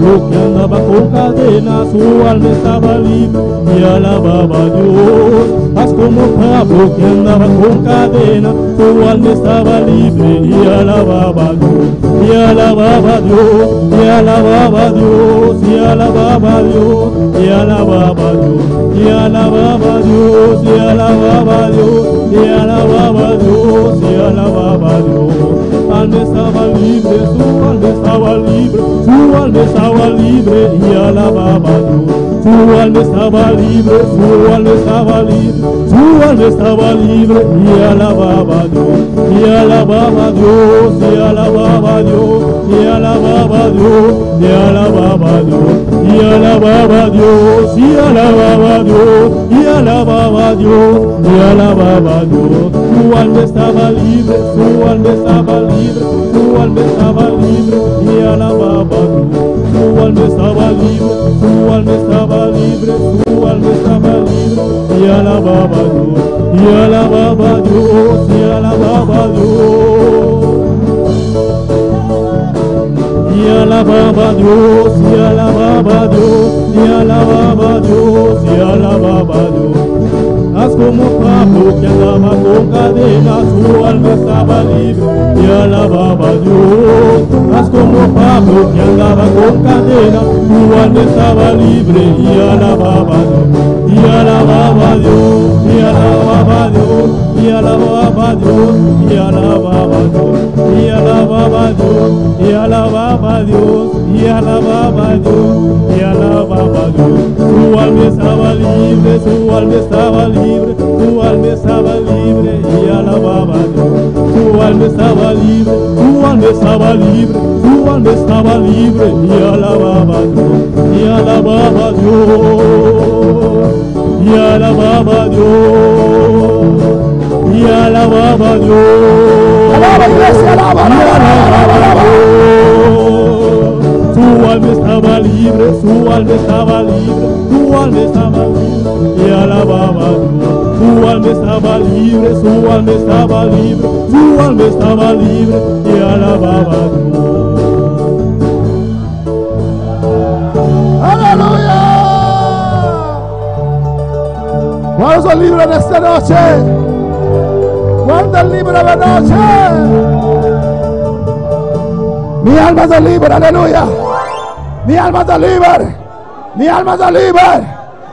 Pablo que andaba con cadenas, su alma estaba libre y alababa a Dios. Haz como Pablo que andaba con cadenas, su alma estaba libre y alababa a Dios. Y alababa a Dios, y alababa a Dios, y alababa a Dios, y alababa a Dios, y alababa a Dios, y alababa a Dios, y alababa a Dios, y alababa a Dios. Alma estaba libre, su alma estaba libre, su alma estaba libre y alababa a Dios. Su alma estaba libre, su alma estaba libre, su alma estaba libre y alababa a Dios. Y alababa a Dios, y alababa a Dios, y alababa a Dios, y alababa a Dios, y alababa a Dios, y alababa a Dios, y alababa a Dios, y alababa a Dios. Su alma estaba libre, su alma estaba libre, su alma estaba libre y alababa a Dios. Su alma estaba libre, su alma estaba libre, su alma estaba libre y alababa a Dios, y alababa a Dios, y alababa a Dios. Y alababa a Dios, y alababa a Dios, y alababa a Dios, y alababa a Dios. Haz como Pablo que andaba con cadenas, su alma estaba libre y alababa a Dios. Haz como Pablo que andaba con cadenas, su alma estaba libre y alababa a Dios. Y alababa a Dios, y alababa a Dios, y alababa a Dios, y alababa a Dios, y alababa a Dios, y alababa a Dios, y alababa a Dios, y alababa a Dios. Su alma estaba libre, su alma estaba libre, su alma estaba libre y alababa a Dios. Su alma estaba libre, su alma estaba libre, su alma estaba libre y alababa a Dios, y alababa a Dios, y alababa a Dios, y alababa a Dios. Alaba, iglesia, alaba, alaba, alaba, alaba. Su alma estaba libre, su alma estaba libre, su alma estaba libre y alababa a Dios. Su alma estaba libre, su alma estaba libre, su alma estaba libre y alababa a Dios. ¡Aleluya! ¿Cuántos libres en esta noche? ¿Cuántos libres de la noche? Mi alma está libre, aleluya. Mi alma está libre. Mi alma está libre.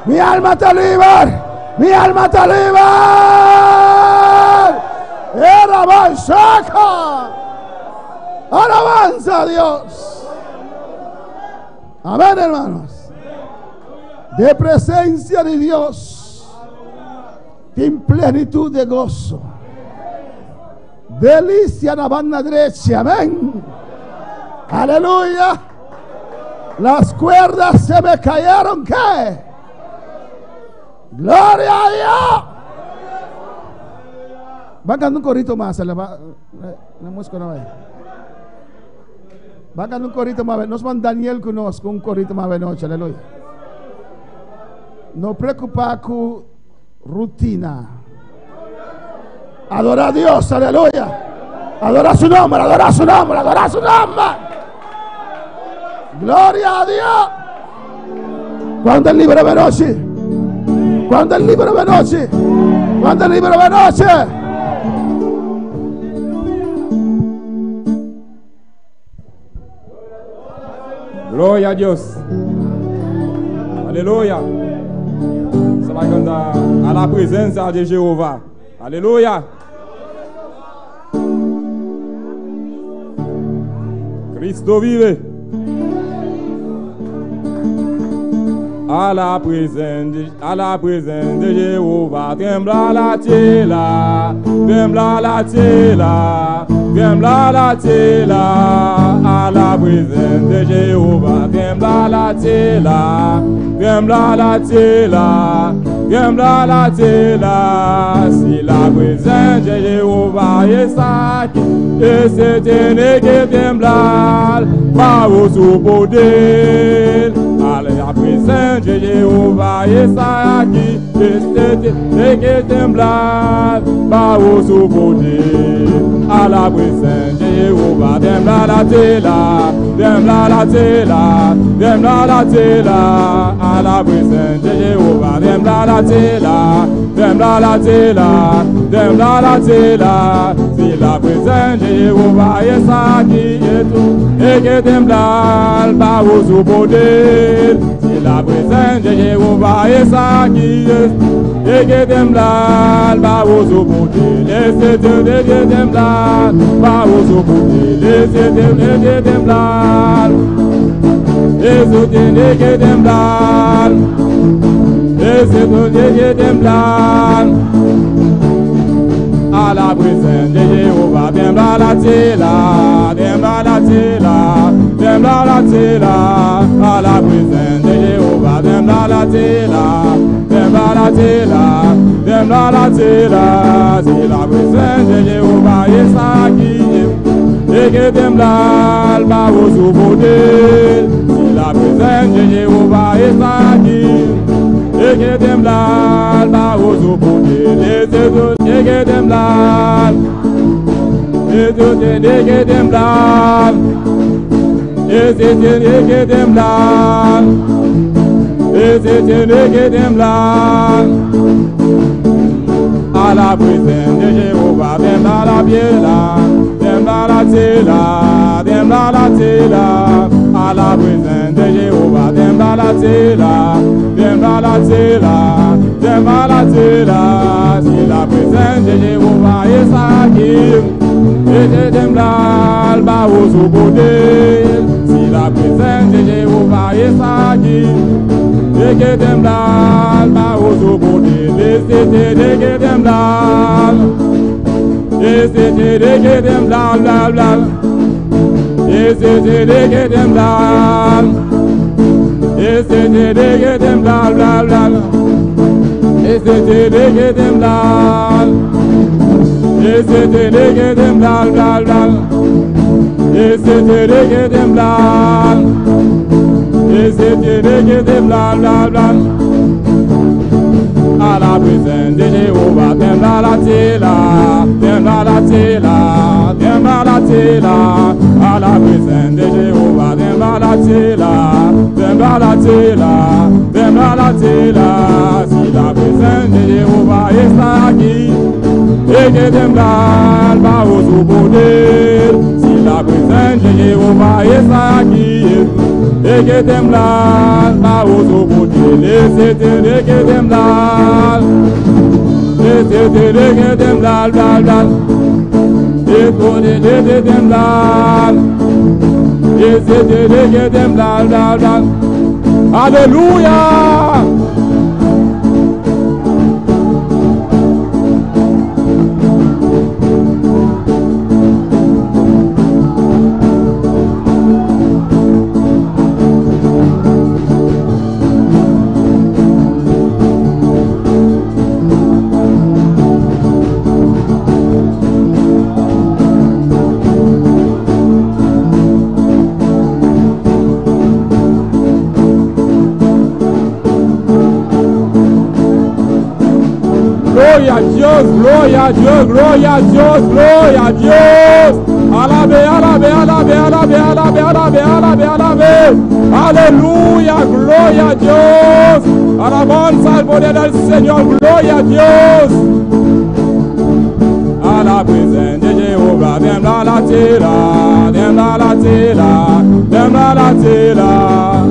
Mi alma está libre. Mi alma está libre. Alabanza. Alabanza a Dios. Amén, hermanos. De presencia de Dios. En plenitud de gozo. Delicia la banda derecha. Amén. Aleluya. Las cuerdas se me cayeron. ¿Qué? Gloria a Dios. Va cantando un corito más. La música no va. Va cantando un corito más. Nos van Daniel conozco un corito más de noche. Aleluya. No preocupa con rutina. Adora a Dios. Aleluya. Adora su nombre. Adora su nombre. Adora su nombre. Gloria a Dios. ¿Cuándo el libro de noche? ¿Cuándo el libro de noche? ¿Cuándo el libro de noche? Gloria a Dios. Aleluya. Se va a cantar a la presencia de Jehová. Aleluya. Cristo vive. A la presencia, a la presencia de Jehová, trembla la tierra, trembla la tierra, trembla la tierra. A la presencia de Jehová, trembla la tierra, trembla la tierra, trembla la tierra. Si la presencia de Jehová está aquí, ese tiene que temblar bajo su poder. La présence de Jéhovah est ça qui et que tembla bajo su poder. A la présence de Jéhovah tembla la tela, tembla la tela, tembla la tela. A la présence de Jéhovah tembla la tela, tembla la tela, tembla la tela. Si la présence de Jéhovah est ça qui est tout et que tembla bajo su poder. Si la présence de Jéhovah est ça qui est et que tembla bajo su poder. Laissez Dieu temblar bajo su poder. Laissez Dieu temblar. Eso tiene que temblar. Eso tiene que temblar. A la présence de Jéhovah, tembla la tela, tembla la tela, tembla la tela. A la présence de Jéhovah, tembla la tela, tembla la tela, tembla la tela. Si la présence de Jéhovah est ça qui est, et que tembla bajo su poder. Si la présence de Jéhovah est ça qui est, et que tembla bajo su poder. Et que temblar, eso tiene que temblar, ese tiene que temblar, ese tiene que temblar. A la présence de Jéhovah, tembla la piedra, tembla la tela, tembla la tela. A la présence de Jéhovah, tembla la tela, tembla la tela, tembla la tela. Si la présence de Jéhovah est aquí, et que tembla bajo su poder. Si la présence de Jéhovah est aquí, et que tembla bajo su poder. Ese tiene que temblar, ese tiene que temblar, bla bla. Ese tiene que temblar, ese tiene que temblar, bla bla. Ese tiene que temblar, ese tiene que temblar, bla bla. Ese tiene que temblar, ese tiene que temblar, bla bla. A la présence de Jéhovah, tembla la tela, tembla la tela, tembla la tela. A la présence de Jéhovah, tembla la tela, tembla la tela, tembla la tela. Si la présence de Jéhovah est aquí, et que tembla bajo su poder. Si la présence de Jéhovah est aquí, et que temblar bajo su poder. Ese tiene que temblar, ese tiene que temblar, bla bla. Ese tiene que temblar, ese tiene que temblar, bla bla. Aleluya. Gloria a Dios, gloria a Dios, gloria a Dios, gloria a Dios. Alabe, alabe, alabe, alabe, alabe, alabe, alabe, alabe. Aleluya, gloria a Dios. Alabanza al poder del Señor, gloria a Dios. A la présence de Jéhovah, tembla la tela, tembla la tela, tembla la tela.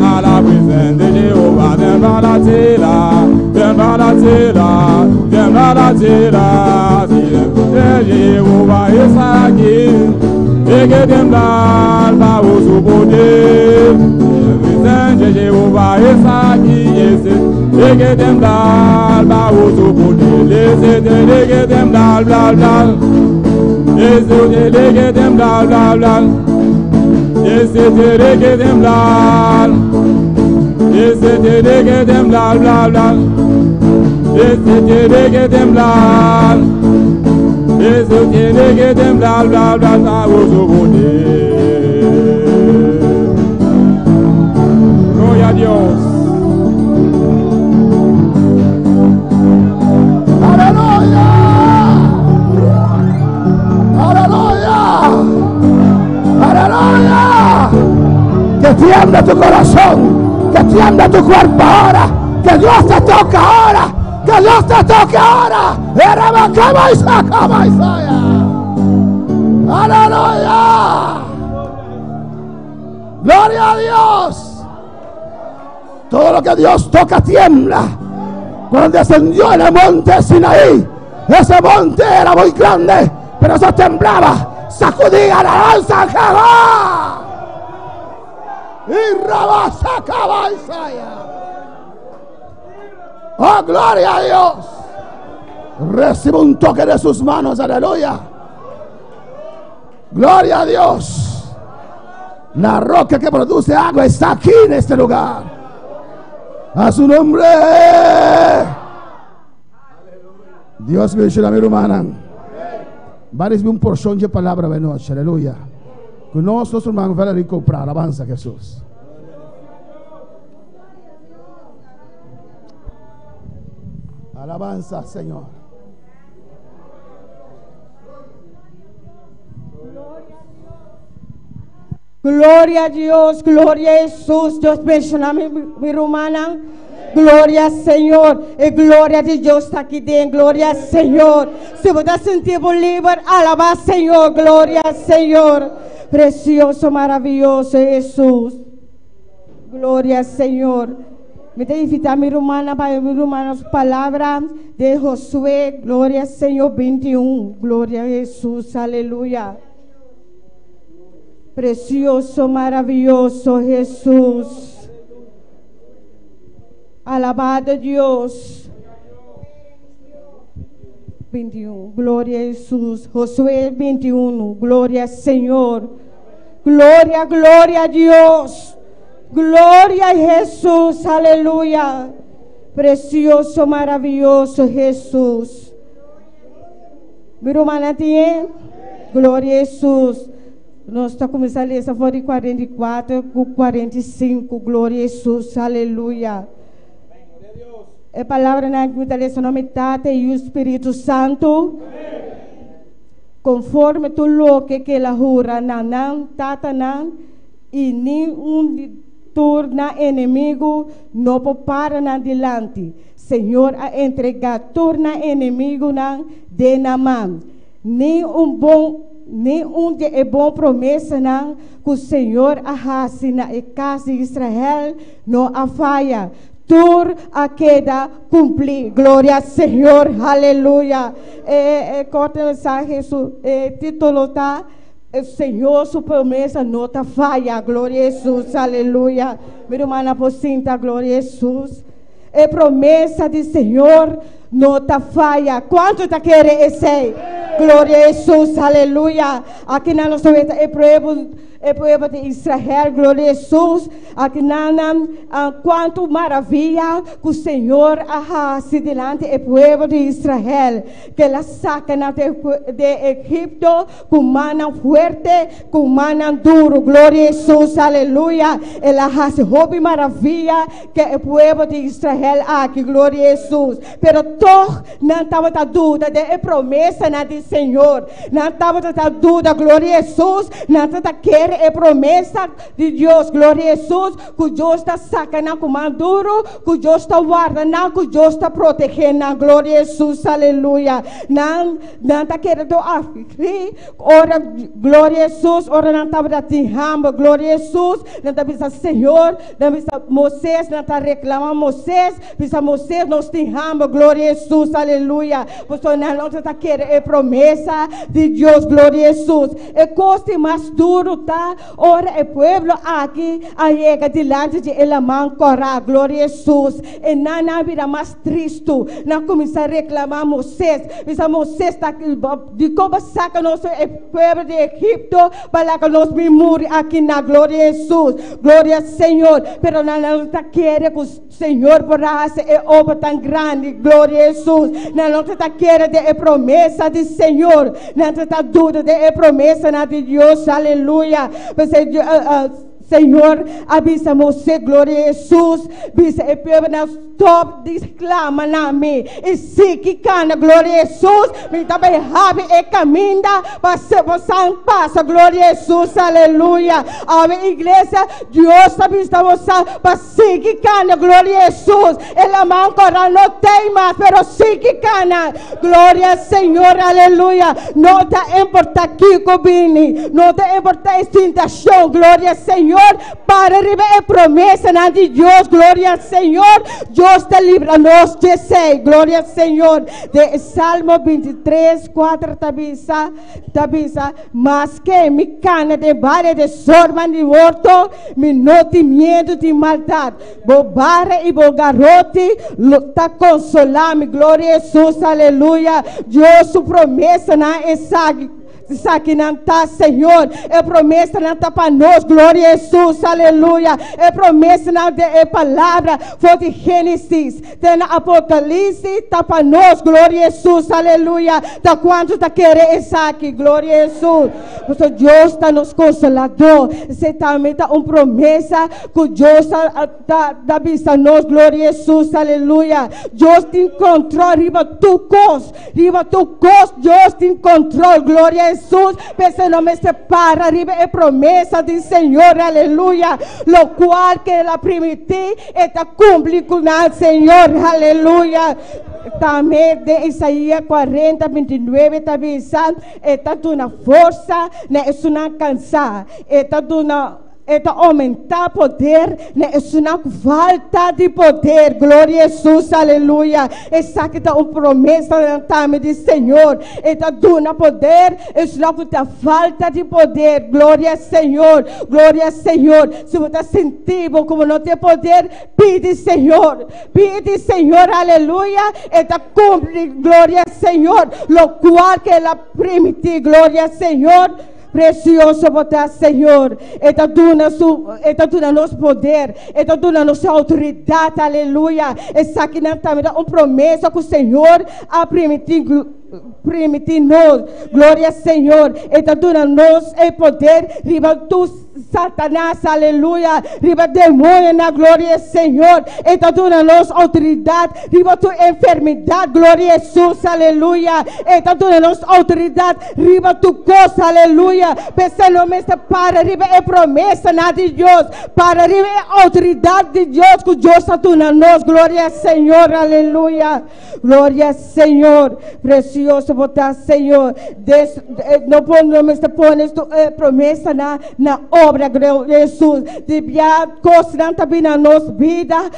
A la présence de Jéhovah, tembla la tela, tembla la tela, tembla la tela. Si le Jéhovah est aquí, et que tembla bajo su poder. Si la présence de Jéhovah est aquí, et que tembla bajo su poder. Ese tiene que temblar, bla bla. Ese tiene que temblar, bla bla. Ese tiene que temblar. Ese tiene que temblar, bla bla. Ese tiene que temblar. Ese tiene que temblar, bla bla, bajo su poder. Gloria a Dios. tiemble tu corazón. Que tiemble tu cuerpo ahora. Que Dios te toque ahora. Que Dios te toque ahora. Aleluya. Gloria a Dios. Todo lo que Dios toca tiembla. Cuando descendió en el monte Sinaí, ese monte era muy grande, pero eso temblaba. Sacudía la lanza a Jehová. Y Rabasacaba Isaías. Oh, gloria a Dios. Recibe un toque de sus manos, aleluya. Gloria a Dios. La roca que produce agua está aquí en este lugar. A su nombre. Dios bendiciona mi hermana. Va a recibir un porción de palabra de noche. Aleluya. Que nosotros hermanos van a comprar. Alabanza a Jesús. Alabanza, Señor. Gloria a Dios, gloria a Jesús. Dios bendiciona mi, hermana. Gloria al Señor. Y gloria de Dios está aquí dentro. Gloria al Señor. Si vos te sentir libre, alaba al Señor. Gloria al Señor. Precioso, maravilloso Jesús. Gloria al Señor. Me te invita a mi hermana para mi hermana palabras de Josué. Gloria al Señor 21. Gloria a Jesús. Aleluya. Precioso, maravilloso Jesús. Alabado Dios. 21. Gloria a Jesús. Josué 21. Gloria al Señor. Gloria, gloria a Dios. Gloria a Jesús. Aleluya. Precioso, maravilloso Jesús. Mi hermana tiene. Gloria a Jesús. Nós está começando a ler essa de 44 com 45. Glória a Jesus. Aleluia. A palavra na que está nome Tata e o Espírito Santo. Conforme tu lo que la jura nanan, tata nan, e nenhum torna inimigo no para na dilante. Senhor a entregar torna inimigo nan de na man. Nem um bom nem um de é bom promessa não que o Senhor a hace na casa de Israel não a falha. Tur a queda cumprir. Glória ao Senhor, aleluia. Corta mensagem, su, título tá. O Senhor, sua promessa não tá falha. Glória a Jesus, aleluia. Minha irmã, pocinta, glória a Jesus. A promessa do Senhor não tá falha. Quanto tá querendo esse? Glória a Jesus, aleluia. Aqui na nossa vida é povo de Israel, glória a Jesus. Aqui na quanto maravilha que o Senhor se delante o povo de Israel, que ela saca de Egipto com mano forte, com mano duro, glória a Jesus, aleluia. Ela hace hobby maravilha que o povo de Israel aqui, glória a Jesus. Pero toch não estava a dúvida de promessa na do Senhor, não estava a dúvida, glória a Jesus, não estava quer a promessa de Deus, glória a Jesus, que Deus está sacando com duro, que Deus está guardando, que Deus está protegendo, glória a Jesus, aleluia. Não está querendo afligir, ora, glória a Jesus, ora não está hambre, glória a Jesus, não está pensando, Senhor, não está Moisés, não está reclamando Moisés, pensa Moisés, nós tem hambre, glória a Jesus, aleluia. Porque não está querendo a promessa de Deus, glória a Jesus. É coisa mais duro, tá? Ora, o pueblo aqui, a chega diante de Elamã Corá, glória a Jesus. E não vira mais triste, não começa a reclamar Moisés. Pensa Moisés, tá, de como saca nosso pueblo de Egipto, para que nós me morre aqui na glória a Jesus. Glória ao Senhor. Pero não está querendo que o Senhor por hacer obra tão grande, glória a Jesus. Não está querendo a promessa do Senhor. Não está dúvida de promessa de Deus, aleluia. Mas, Señor a bisa Mosé, gloria a Hesus, bisa e pueblonan stop di sklama na mi i sigui kana, gloria a Hesus, mi ta bai habri e kaminda pa bosan pasa, gloria a Hesus, aleluya. Awe iglesia, Dios ta bisa bosan pa sigui kana, gloria a Hesus, e laman kora no tei mas, pero sigui kana, gloria al Señor, aleluya. No ta importa kiko bini, no ta importa e tentashon, gloria al Señor, para riba e promesanan di Dios, gloria al Señor, Dios ta libra nos di esei, gloria al Señor. Den Salmo 23, 4 ta bisa, ta bisa, Maske mi kana den valle de sombra di morto, mi no tin miedu di maldat. Bo bara i bo garoti lo ta konsolá mi. Gloria a Hesus, aleluya. Dios su promesanan esaki. Esakinan ta, Señor. E promesanan ta pa nos. Gloria a Hesus, aleluya. E promesanan den e Palabra for di Génesis te na Apocalipsis ta pa nos. Gloria a Hesus, aleluya. Ta kuantu ta kere esaki? Gloria a Hesus. Pasobra Dios ta nos Konsoladó. Esei tambe ta un promesa ku Dios ta ta bisa nos. Gloria a Hesus, aleluya. Dios tin kontrol riba tur kos. Riba tur kos Dios tin kontrol. Gloria a Hesus. P'esei no mester para riba e promesa di Señor. Aleluya. Lokual ku el a primití, e ta kumpli ku nan, Señor. Aleluya. Tambe den Isaías 40, 29 ta bisa, E ta duna forsa na esunnan kansá, e ta duna, e ta oumentá poder na esunnan ku falta di poder. Gloria Hesus, aleluya. Esaki ta un promesa tambe di Señor. E ta duna poder esunnan ku ta falta di poder. Gloria Señor, gloria Señor. Si bo ta sinti bo ku bo no tin poder, pidi Señor. Pidi Señor, aleluya, e ta cumpli, gloria Señor, lo cual que el a primiti, gloria Señor. Precioso bo ta, Señor. E ta duna su, e ta duna nos poder, e ta duna nos autoridad, aleluya. Esakinan tambe ta un promesa cu Señor a primiti, primiti nos, gloria Señor. E ta duna nos e poder riba tur Satanas, aleluya, riba demonionan, gloria Señor. E ta duna nos outoridat riba tur enfermidat, gloria Hesus, aleluya. E ta duna nos outoridat riba tur kos, aleluya. P'esei no mester para riba e promesanan di Dios, para riba e outoridat di Dios ku Dios a duna nos, gloria Señor, aleluya. Gloria Señor, precioso bo ta Señor. Des, eh, no pon, no mester pone su eh, promesa na, na obra, gloria Jesús. Dibia cosnan ta bina nos vida,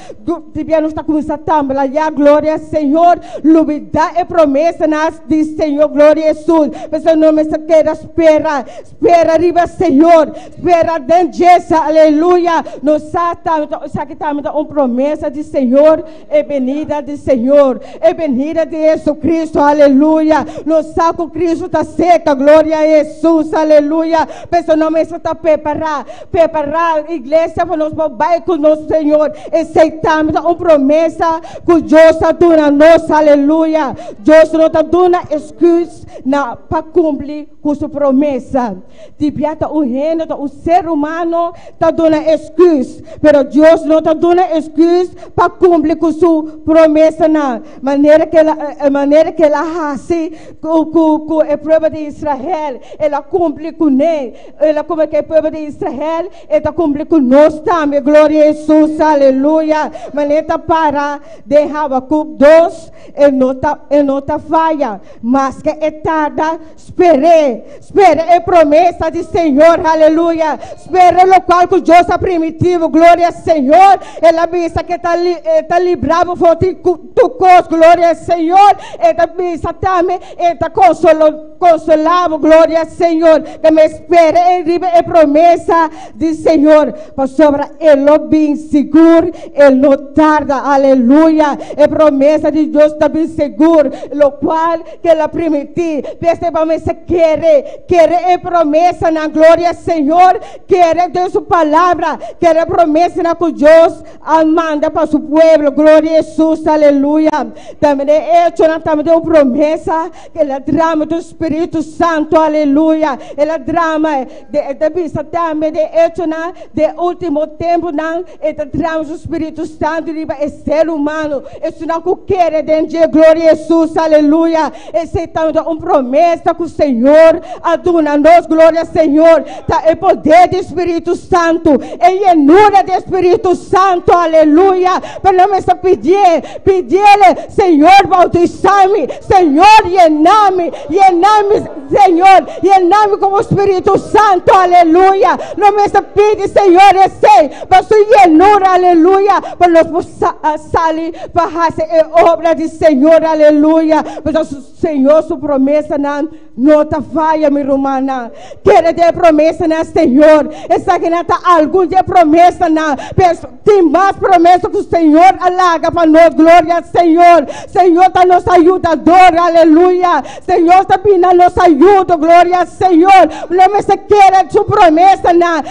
dibia nos ta cuminsa tambalear, gloria Señor. Lubida e promesa na di Señor, gloria Jesús. P'esei no mester keda spera, spera riba Señor, spera den djesa, aleluya. Nos sa tambe ta, esaki tambe ta un promesa di Señor. E benida di Señor, e benida di Jesucristo, aleluya. Nos sa cu Cristo ta cerca, gloria a Jesus, aleluya. P'esei nos mester ta prepara, prepara iglesia pa nos por bai cu nos Señor. Esey tambe ta un promesa cu Dios a duna nos, aleluya. Dios no ta duna excuse na pa cumpli cu su promesa. Dibia ta un hende, ta un ser humano ta duna excuse, pero Dios no ta duna excuse pa cumpli cu su promesanan, manera cu el a, manera cu el a haci cu, cu, cu e pueblo di Israel, el a cumpli cu ne, el a cumpli cu e pueblo di Israel, e ta cumpli cu nos tambe, gloria a Jesus, aleluya, manera ta para den Habacuc 2, e no ta, e no ta faya, maske e tarda, Sper'é, spera e promesa di Señor, aleluya. Spera locual cu Dios a primiti bo, gloria Señor. El a bisa cu e ta, e ta libra bo for di tur cos, gloria Señor. E ta bisa tambe, e ta consolo, consola bo, gloria Señor. Ke me spera e riba e promesa di Señor, pasobra e lo bin sigur, e no tarda, aleluya. E promesa di Dios ta bin sigur, locual Ke el a primití. P'esei bo mester kere, kere e promesanan, gloria Señor, kere den su palabra, kere e promesanan ku Dios a manda pa su pueblo, gloria Hesus, aleluya. Tambe den Echonan tambe tin un promesa ku el a drama di Spiritu Santu, aleluya. El a drama, e ta bisa tambe. Tambe den Echonan, den último tempunan, E ta drama su Spiritu Santu riba e ser humano, esunnan ku kere den dje. Gloria Hesus, aleluya. Esei ta un promesa ku Señor a duna nos. Gloria Señor. Ta e poder di Spiritu Santu, e yenura di Spiritu Santu, aleluya. Pero nos mester pidié, pidiele, Señor, bautisá mi, Señor, yena mi, yena mi, Señor, yena mi ku bo Spiritu Santu, aleluya. Nos mester pidi Señor esei pa su yenura, aleluya, pa nos por sali pa hasi e obra di Señor, aleluya. Pasobra Señor su promesanan no ta faya, mi rumannan. Kere den e promesanan, Señor. Esakinan ta algun di e promesanan, pero tin mas promesa ku Señor a laga pa nos. Gloria al Señor. Señor ta nos ayudador, aleluya. Señor ta bini na nos ayudo, gloria al Señor. No mester kere su promesanan,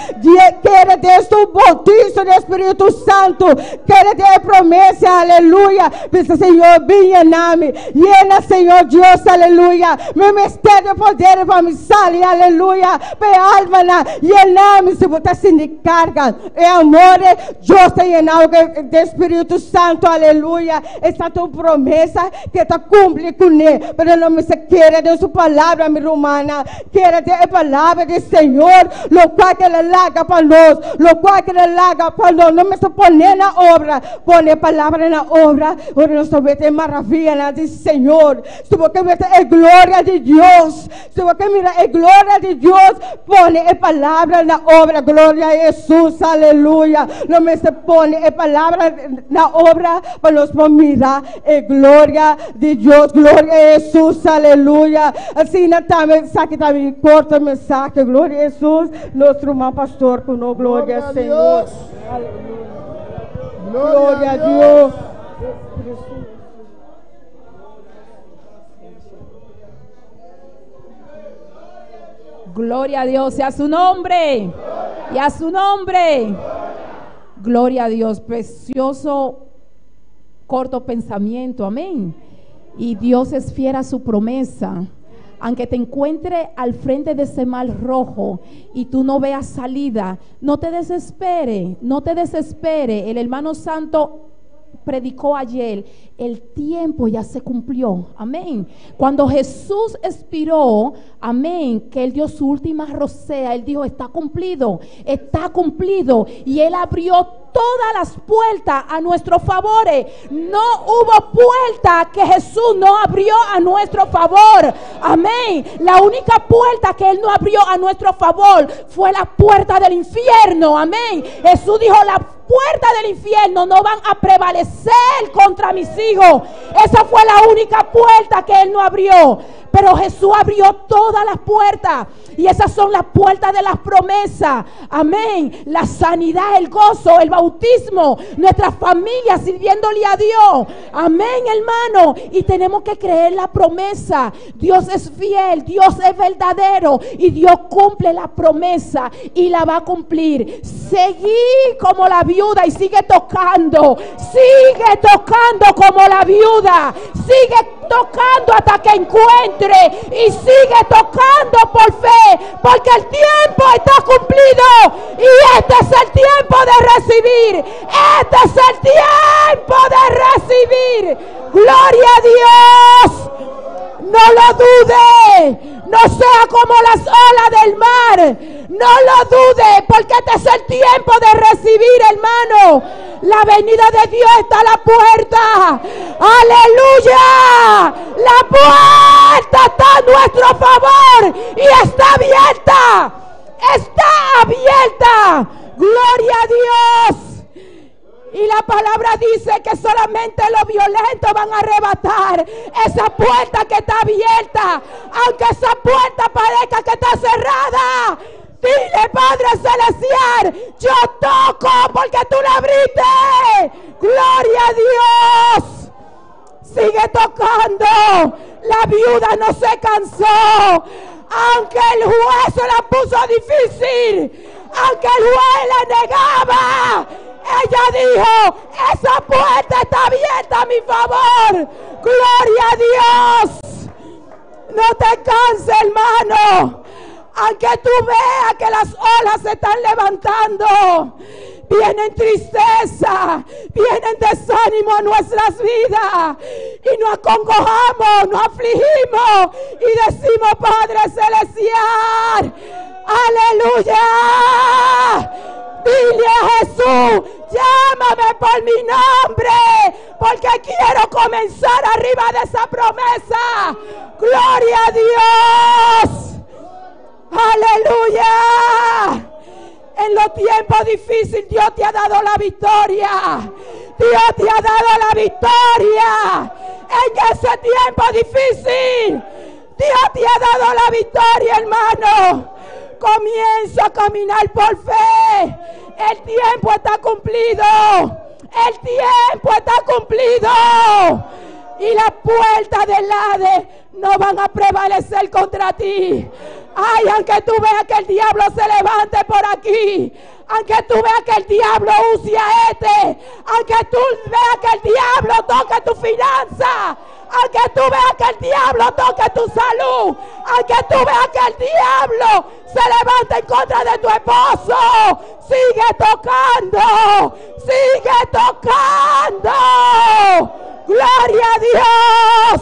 kere den su bautiso di Spiritu Santu, kere den e promesa, aleluya. Bisa Señor, bin yena mi, yena Señor Dios, aleluya. Mi mester di poder pa mi sali, aleluya, pa e almanan, yena mi si bo ta sinti karga. E amor Dios ta yena bo den Spiritu Santu, aleluya. Esta ta un promesa ke ta kumpli kuné, pero lo mester kere den su palabra, mi rumannan, kere den e palabra di Señor, lokual ke el a laga pa nos, lokual ke el a laga pa nos, nos mester pon'é na obra, pone e palabra na obra, ora nos ta weta e maravianan di Señor. Si bo ke weta e gloria di Dios, si bo ke mira e gloria di Dios, pone e palabra na obra. Gloria a Hesus, aleluya. Nos mester pone e palabra na obra pa nos por mira e gloria di Dios. Gloria a Hesus, aleluya. Asina tambe, esaki ta mi korto mensahe. Gloria a Hesus, nos ruman pastor ku no. Gloria al Señor. Gloria a Dios. Gloria a Dios y a su nombre. Y a su nombre. Gloria a Dios. Precioso corto pensamiento. Amén. Y Dios es fiel a su promesa. Aunque te encuentre al frente de ese mar rojo y tú no veas salida, no te desespere, no te desespere. El hermano santo predicó ayer, el tiempo ya se cumplió. Amén. Cuando Jesús expiró, amén, que él dio su última rosea, él dijo, está cumplido, está cumplido. Y él abrió todas las puertas a nuestro favor. No hubo puerta que Jesús no abrió a nuestro favor. Amén. La única puerta que él no abrió a nuestro favor fue la puerta del infierno. Amén. Jesús dijo, la puerta del infierno no van a prevalecer contra mis hijos. Esa fue la única puerta que él no abrió. Pero Jesús abrió todas las puertas. Y esas son las puertas de las promesas. Amén. La sanidad, el gozo, el bautismo, nuestra familia sirviéndole a Dios. Amén, hermano. Y tenemos que creer la promesa. Dios es fiel, Dios es verdadero. Y Dios cumple la promesa y la va a cumplir. Seguí como la viuda y sigue tocando. Sigue tocando como la viuda. Sigue tocando hasta que encuentre. Y sigue tocando por fe, porque el tiempo está cumplido. Y este es el tiempo de recibir. Este es el tiempo de recibir. Gloria a Dios. No lo dude. No sea como las olas del mar. No lo dude, porque este es el tiempo de recibir, hermano. La venida de Dios está a la puerta. Aleluya. La puerta está a nuestro favor y está abierta. Está abierta. Gloria a Dios. Y la palabra dice que solamente los violentos van a arrebatar esa puerta que está abierta. Aunque esa puerta parezca que está cerrada. Dile, Padre Celestial, yo toco porque tú la abriste. Gloria a Dios. Sigue tocando. La viuda no se cansó. Aunque el juez se la puso difícil. Aunque el juez le negaba. Ella dijo, esa puerta está abierta a mi favor. Gloria a Dios. No te canses, hermano. Aunque tú veas que las olas se están levantando, vienen tristeza, vienen desánimo a nuestras vidas y nos acongojamos, nos afligimos y decimos, Padre Celestial, aleluya. Dile a Jesús, llámame por mi nombre, porque quiero comenzar arriba de esa promesa. Gloria a Dios. Aleluya. En los tiempos difíciles Dios te ha dado la victoria. Dios te ha dado la victoria. En ese tiempo difícil, Dios te ha dado la victoria, hermano. Comienza a caminar por fe. El tiempo está cumplido. El tiempo está cumplido. Y las puertas del Hades no van a prevalecer contra ti. Ay, aunque tú veas que el diablo se levante por aquí, aunque tú veas que el diablo use a este, aunque tú veas que el diablo toque tu finanza, aunque tú veas que el diablo toque tu salud, aunque tú veas que el diablo se levante en contra de tu esposo, sigue tocando, sigue tocando. Gloria a Dios.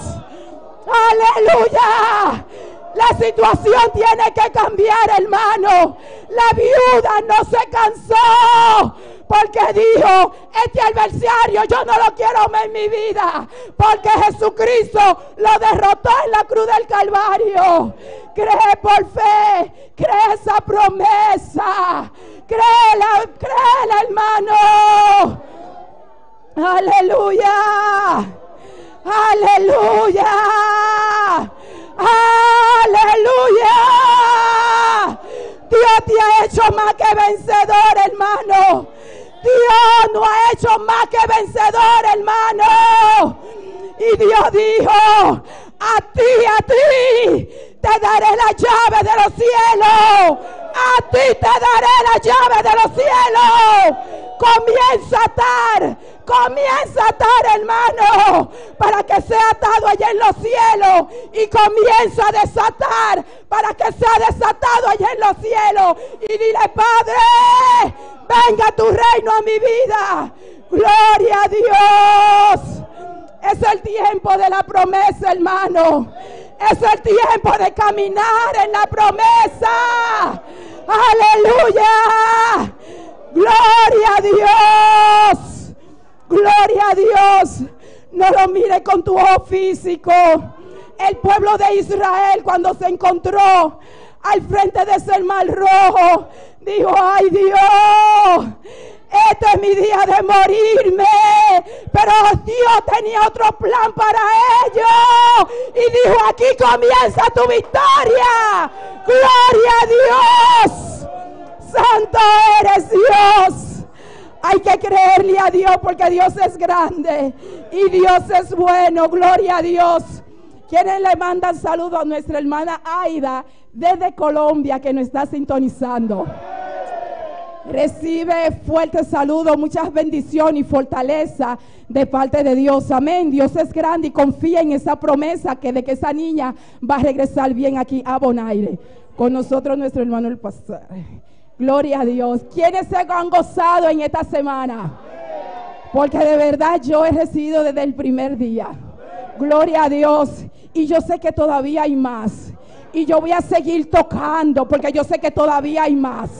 Aleluya. La situación tiene que cambiar, hermano. La viuda no se cansó porque dijo, este adversario yo no lo quiero más en mi vida, porque Jesucristo lo derrotó en la cruz del Calvario. Cree por fe, cree esa promesa, créela, créela, hermano. Aleluya, aleluya. Aleluya. Dios te ha hecho más que vencedor, hermano. Dios no ha hecho más que vencedor, hermano. Y Dios dijo, a ti, a ti, te daré la llave de los cielos. A ti te daré la llave de los cielos. Comienza a atar, comienza a atar, hermano, para que sea atado allá en los cielos. Y comienza a desatar para que sea desatado allá en los cielos. Y dile, Padre, venga tu reino a mi vida. Gloria a Dios. Es el tiempo de la promesa, hermano. Es el tiempo de caminar en la promesa. Aleluya. Gloria a Dios. Gloria a Dios. No lo mire con tu ojo físico. El pueblo de Israel, cuando se encontró al frente de ese mar rojo, dijo, ay Dios, este es mi día de morirme. Pero Dios tenía otro plan para ellos. Y dijo, aquí comienza tu victoria. Gloria a Dios. Santo eres Dios. Hay que creerle a Dios porque Dios es grande y Dios es bueno. Gloria a Dios. Quienes le mandan saludos a nuestra hermana Aida desde Colombia, que nos está sintonizando. Recibe fuerte saludo, muchas bendiciones y fortaleza de parte de Dios. Amén. Dios es grande y confía en esa promesa que de que esa niña va a regresar bien aquí a Bonaire. Con nosotros nuestro hermano el pastor. Gloria a Dios. ¿Quiénes se han gozado en esta semana? Porque de verdad yo he recibido desde el primer día. Gloria a Dios. Y yo sé que todavía hay más. Y yo voy a seguir tocando porque yo sé que todavía hay más.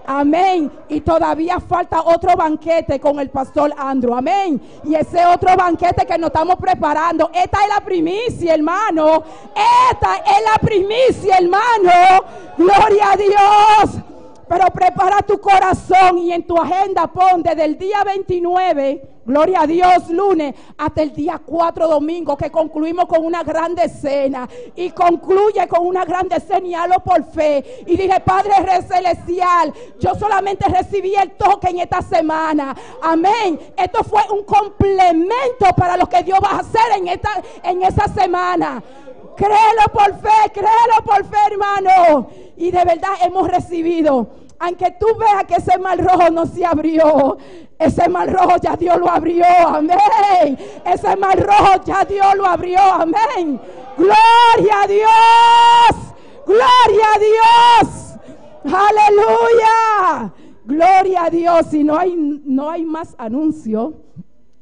Amén. Y todavía falta otro banquete con el pastor Andrew. Amén. Y ese otro banquete que nos estamos preparando. Esta es la primicia, hermano. Esta es la primicia, hermano. Gloria a Dios. Pero prepara tu corazón y en tu agenda pon desde el día 29, gloria a Dios, lunes, hasta el día 4, domingo, que concluimos con una grande cena. Y concluye con una grande cena y hazlo por fe. Y dile, Padre Celestial, yo solamente recibí el toque en esta semana. Amén. Esto fue un complemento para lo que Dios va a hacer en esa semana. Créelo por fe, créelo por fe, hermano. Y de verdad hemos recibido. Aunque tú veas que ese mar rojo no se abrió, ese mar rojo ya Dios lo abrió, amén. Ese mar rojo ya Dios lo abrió, amén. Gloria a Dios, Gloria a Dios. Aleluya. Gloria a Dios. Si no hay, no hay más anuncio,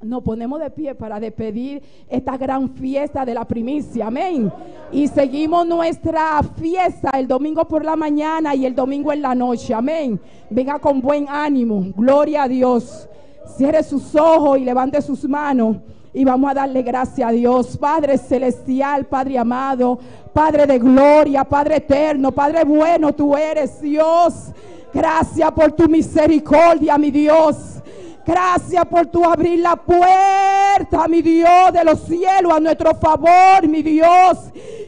nos ponemos de pie para despedir esta gran fiesta de la primicia. Amén. Y seguimos nuestra fiesta el domingo por la mañana y el domingo en la noche. Amén. Venga con buen ánimo. Gloria a Dios. Cierre sus ojos y levante sus manos. Y vamos a darle gracias a Dios, Padre celestial, Padre amado, Padre de gloria, Padre eterno, Padre bueno, tú eres Dios. Gracias por tu misericordia, mi Dios. Gracias por tu abrir la puerta, mi Dios, de los cielos a nuestro favor, mi Dios.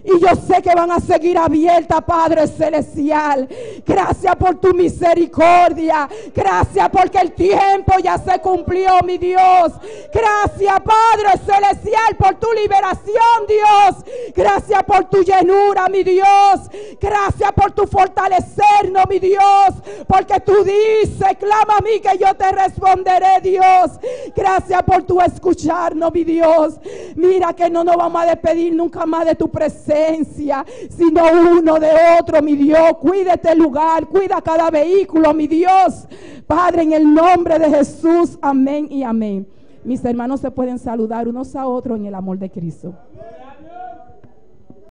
Y yo sé que van a seguir abiertas, Padre Celestial. Gracias por tu misericordia. Gracias porque el tiempo ya se cumplió, mi Dios. Gracias, Padre Celestial, por tu liberación, Dios. Gracias por tu llenura, mi Dios. Gracias por tu fortalecernos, mi Dios. Porque tú dices, clama a mí que yo te responderé, Dios. Gracias por tu escucharnos, mi Dios. Mira que no nos vamos a despedir nunca más de tu presencia, sino uno de otro, mi Dios. Cuida este lugar, cuida cada vehículo, mi Dios. Padre, en el nombre de Jesús, amén y amén. Mis hermanos se pueden saludar unos a otros en el amor de Cristo.